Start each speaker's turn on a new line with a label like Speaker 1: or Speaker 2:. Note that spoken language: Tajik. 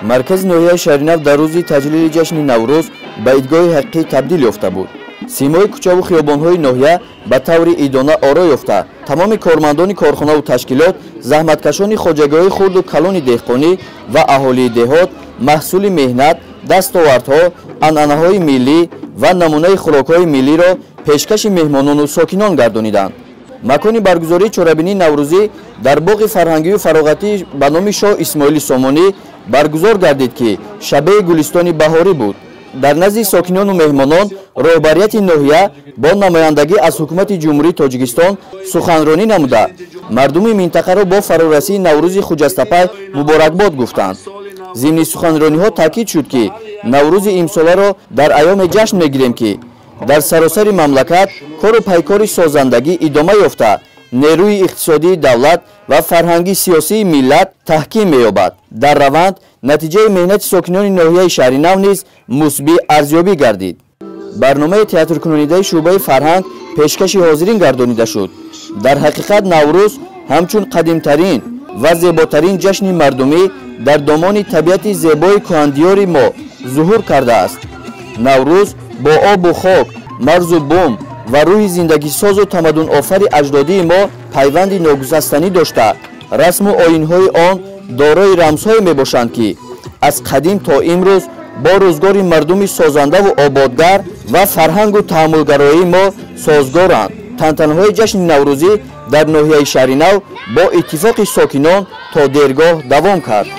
Speaker 1: Маркази ноҳияи Шаҳринав дар рӯзи таҷлили ҷашни Наврӯз ба идгоҳи ҳақиқӣ табдил ёфта буд. Симои кӯчаву хиёбонҳои ноҳия ба таври идона оро ёфта, тамоми кормандони корхонаву ташкилот, заҳматкашони хоҷагиҳои хурду калони деҳқонӣ ва аҳолии деҳот маҳсули меҳнат, дастовардҳо, анъанаҳои миллӣ ва намунаи хӯрокҳои миллиро пешкаши меҳмонону сокинон гардониданд. Макони баргузории чорабинии наврӯзӣ дар боғи фарҳангию фароғатӣ ба номи Шоҳ Исмоили Сомонӣ баргузор гардид, ки шабеҳи гулистони баҳорӣ буд. Дар назди сокинону меҳмонон роҳбарияти ноҳия бо намояндагӣ аз ҳукумати Ҷумҳурии Тоҷикистон суханронӣ намуда, мардуми минтақаро бо фарорасии Наврӯзи хуҷастапай муборакбод гуфтанд. Зимни суханрониҳо таъкид шуд, ки Наврӯзи имсоларо дар айёме ҷашн мегирем, ки дар саросари мамлакат кору пайкори созандагӣ идома ёфта, нерӯи иқтисодии давлат ва фарҳанги сиёсии миллат таҳким меёбад. Дар раванд натиҷаи меҳнати сокинони ноҳияи Шаҳринав низ мусбӣ арзёбӣ гардид. Барномаи театркунонидаи шӯъбаи фарҳанг пешкаши ҳозирин гардонида шуд. Дар ҳақиқат Наврӯз ҳамчун қадимтарин ва зеботарин ҷашни мардумӣ дар домони табиати зебои кӯҳандиёри мо зуҳур кардааст. Наврӯз бо обу хок, марзу бум ва рӯҳи зиндагисозу тамаддунофари аҷдодии мо пайванди ногусастанӣ дошта, расму оинҳои он дорои рамзҳое мебошанд, ки аз қадим то имрӯз бо рӯзгори мардуми созандаву ободгар ва фарҳангу таҳаммулгароии мо созгоранд. Тантанаҳои ҷашни наврӯзӣ дар ноҳияи Шаҳринав бо иттифоқи сокинон то дергоҳ давом кард.